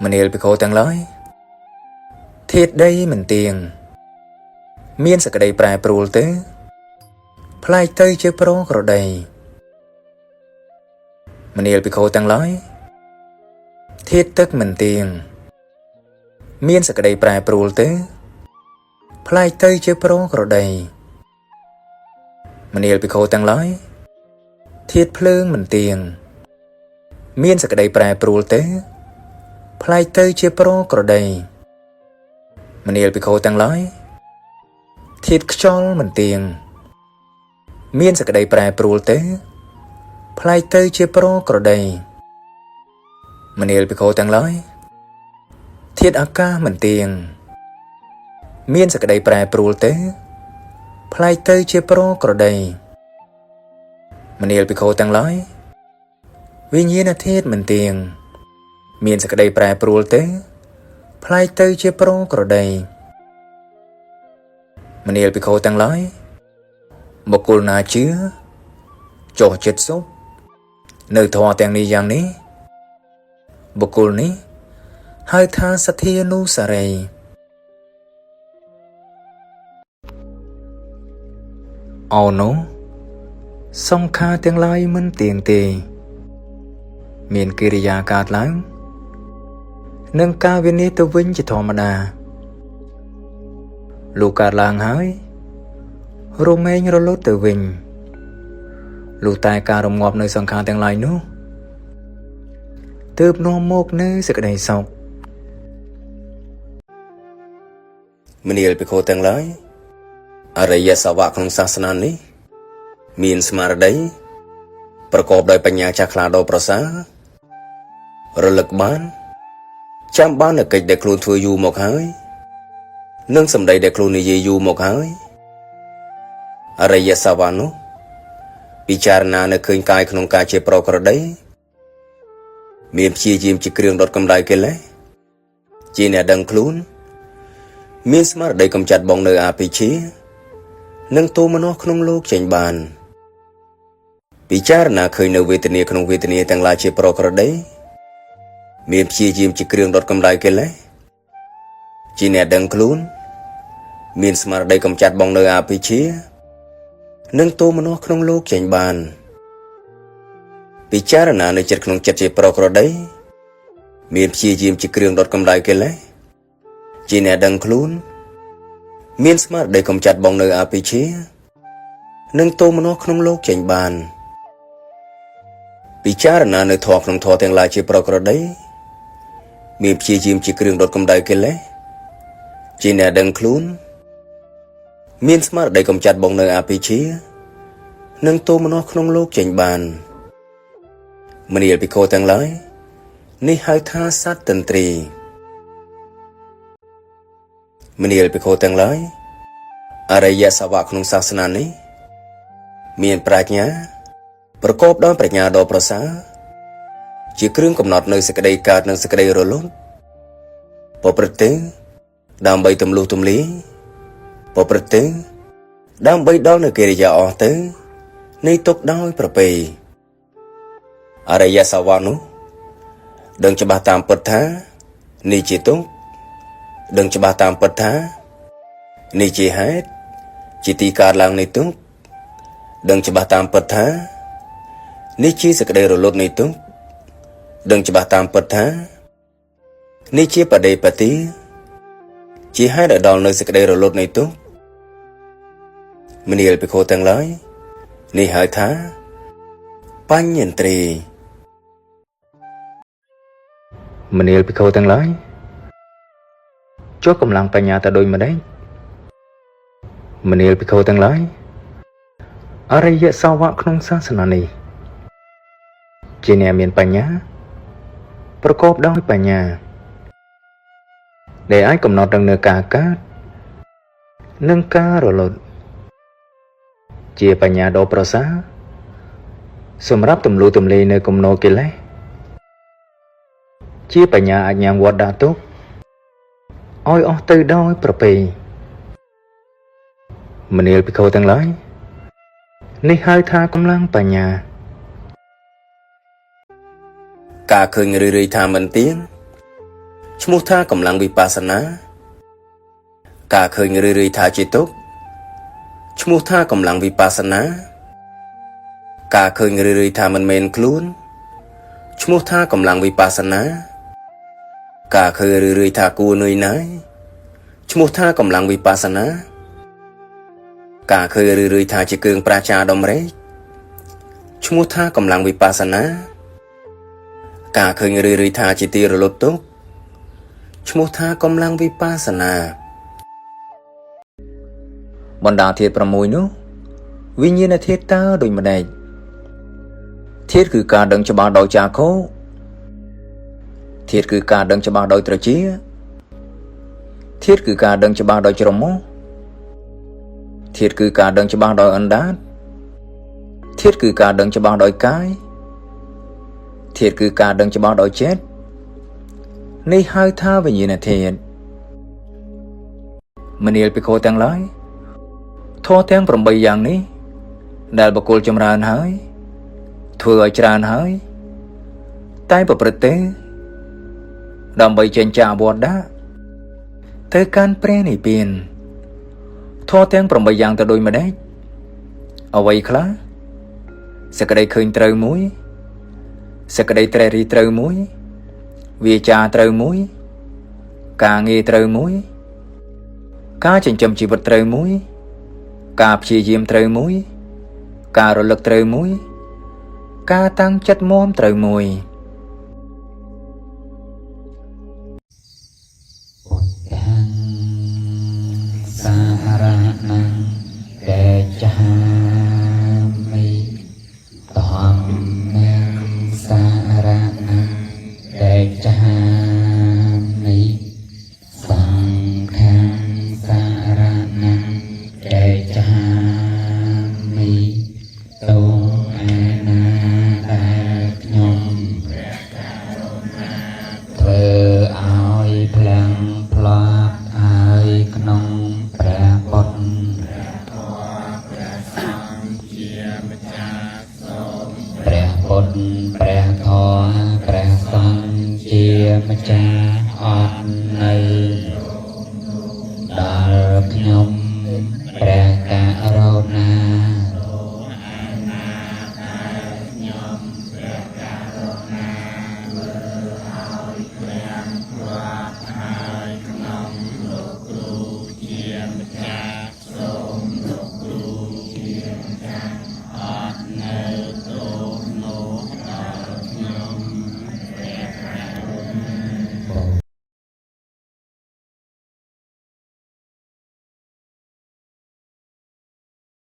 មនាលភិក្ខុទាំងឡើយធាតុដីមិនទៀងមានសក្តីប្រែប្រួលទៅប្លែកទៅជាប្រក្រតីមនាលភិក្ខុទាំងឡើយធាតុទឹកមិនទៀងមានសក្តីប្រែប្រួលទៅប្លែកទៅជាប្រក្រតីមនាលភិក្ខុទាំងឡើយធាតុភ្លើងមិនទៀងមានសក្តីប្រែប្រួលទៅប្លែកទៅជាប្រក្រតីមនាលភិក្ខុទាំងឡើយធាតុខ្យល់មិនទៀងមានសក្តីប្រែប្រួលទៅប្លែកទៅជាប្រក្រតីមនាលភិក្ខុទាំងឡើយធាតុអាកាសមិនទៀងមានសក្តីប្រែប្រួលទៅប្លែកទៅជាប្រក្រតីមនាលភិក្ខុទាំងឡើយវិញ្ញាណធាតុមិនទៀងមានសក្តីប្រែប្រួលទៅប្លែកទៅជាប្រក្រតីមនាលភិក្ខុទាំងឡើយបុគ្គលណាជឿចុះចិត្តសុខនៅធម៌ទាំងនេះយ៉ាងនេះបុគ្គលនេះហៅថាសទ្ធានុសារីអោនោះសង្ខារទាំងឡាយមិនទៀងទេមានកិរិយាកើតឡើងនិងការវិនិច្ឆ័យទៅវិញជាធម្មតាលុះកើតឡើងហើយរមែងរលត់ទៅវិញលុះតែការរងាប់នៅសង្ខារទាំងឡាយនោះទើបនាំមកនៅសេចក្តីសុខមនាលភិក្ខុទាំងឡាយអរិយសាវកក្នុងសាសនានេះមានស្មារតីប្រកបដោយបញ្ញាចាស់ខ្លាដ៏ប្រសើររលឹកបានចាំបាននូវកិច្ចដែលខ្លួនធ្វើយូរមកហើយនិងសម្ដីដែលខ្លួននិយាយយូរមកហើយអរិយសាវកនោះពិចារណានៅឃើញកាយក្នុងកាយជាប្រក្រតីមានព្យាយាមជាគ្រឿងដុតកម្ដៅកិលេសជាអ្នកដឹងខ្លួនមានស្មារតីកម្ចាត់បងនៅអភិជានិងទោមនស្សក្នុងលោកចេញបានពិចារណាឃើញនៅវេទនាក្នុងវេទនាទាំងឡាយជាប្រក្រតីមានព្យាយាមជាគ្រឿងដុតកម្ដៅកិលេសជាអ្នកដឹងខ្លួនមានស្មារតីកម្ចាត់បងនៅអភិជានិងទោមនស្សក្នុងលោកចេញបានពិចារណានៅចិត្តក្នុងចិត្តជាប្រក្រតីមានព្យាយាមជាគ្រឿងដុតកម្ដៅកិលេសជាអ្នកដឹងខ្លួនមានស្មារតីកម្ចាត់បងនៅអភិជានិងទោមនស្សក្នុងលោកចេញបានពិចារណានៅធម៌ក្នុងធម៌ទាំងឡាយជាប្រក្រតីមានព្យាយាមជាគ្រឿងដុតកម្ដៅកិលេសជាអ្នកដឹងខ្លួនមានស្មារតីកម្ចាត់បងនៅអភិជានិងទោមនស្សក្នុងលោកចេញបានមនាលភិក្ខុទាំងឡាយនេះហៅថាសត្តិន្ទ្រីមនាលភិក្ខុទាំងឡាយអរិយសាវកក្នុងសាសនានេះមានប្រាជ្ញាប្រកបដោយប្រាជ្ញាដ៏ប្រសើរជាគ្រឿងកំណត់នៅសេចក្តីកើតនិងសេចក្តីរលត់ប្រព្រឹត្តទៅដើម្បីទម្លុះទម្លាយប្រព្រឹត្តទៅដើម្បីដល់នៅកិរិយាអស់ទៅនៃទុក្ខដោយប្រពៃអរិយសាវកនោះដឹងច្បាស់តាមពិតថានេះជាទុក្ខដឹងច្បាស់តាមពិតថានេះជាហេតុជាទីកើតឡើងនៃទុក្ខដឹងច្បាស់តាមពិតថានេះជាសេចក្តីរលត់នៃទុក្ខដឹងច្បាស់តាមពិតថានេះជាបដិបទាជាហេតុឲ្យដល់នៅសេចក្តីរលត់នៃទុក្ខមនាលភិក្ខុទាំងឡាយនេះហៅថាបញ្ញន្ទ្រីមនាលភិក្ខុទាំងឡាយចុះកម្លាំងបញ្ញាទៅដូចម្ដេចមនាលភិក្ខុទាំងឡាយអរិយសាវកក្នុងសាសនានេះជាអ្នកមានបញ្ញាប្រកបដោយបញ្ញាដែលអាចកំណត់ដឹងនៅការកើតនិងការរលត់ជាបញ្ញាដ៏ប្រសើរសម្រាប់ទម្លុះទម្លាយនៅគំនរកិលេសជាបញ្ញាអាចញ៉ាំវត្តដាក់ទុកឲ្យអស់ទៅដោយប្រពៃមនាលភិក្ខុទាំងឡាយនេះហៅថាកម្លាំងបញ្ញាការឃើញរឿយៗថាមិនទៀង ឈ្មោះថាកម្លាំងវិបស្សនាការឃើញរឿយៗថាជាទុក្ខឈ្មោះថាកម្លាំងវិបស្សនាការឃើញរឿយៗថាមិនមែនខ្លួនឈ្មោះថាកម្លាំងវិបស្សនាការឃើញរឿយៗថាគួរនឿយណាយឈ្មោះថាកម្លាំងវិបស្សនាការឃើញរឿយៗថាជាគ្រឿងប្រាចាដំរេកឈ្មោះថាកម្លាំងវិបស្សនាការឃើញរឿយៗថាជាទីរលត់ទុក្ខឈ្មោះថាកម្លាំងវិបស្សនាបណ្ដាធាតុ6នោះវិញ្ញាណធាតុតើដូចម្ដេចធាតុគឺការដឹងច្បាស់ដោយចាខោធាតុគឺការដឹងច្បាស់ដោយត្រចៀកធាតុគឺការដឹងច្បាស់ដោយច្រមុះធាតុគឺការដឹងច្បាស់ដោយអណ្ដាតធាតុគឺការដឹងច្បាស់ដោយកាយធាតុគឺការដឹងច្បាស់ដោយចិត្តនេះហៅថាវិញ្ញាណធាតុមនាលភិក្ខុទាំងឡាយធម៌ទាំង8យ៉ាងនេះដែលបុគ្គលចម្រើនហើយធ្វើឲ្យច្រើនហើយតែប្រព្រឹត្តទេដើម្បីចេញចាកវត្តដាក់ទៅកាន់ព្រះនិព្វានធម៌ទាំង8យ៉ាងទៅដូចម្ដេចអ្វីខ្លះសេចក្តីឃើញត្រូវមួយសេចក្តីត្រេះរិះត្រូវមួយវាចាត្រូវមួយការងារត្រូវមួយការចិញ្ចឹមជីវិតត្រូវមួយការព្យាយាមត្រូវមួយការរលឹកត្រូវមួយការតាំងចិត្តមាំត្រូវមួយ ពុទ្ធាំសារណੰកេចាមិធម្មំសារណੰកេចាមិសង្ឃំសារណੰកេចាមិទោឯណាដែលខ្ញុំធ្វើឲ្យភ្លាំងផ្លាត់ហើយក្នុងព្រះពុទ្ធព្រះពុទ្ធព្រះធម៌ព្រះសង្ឃជាម្ចាស់អត់នៅ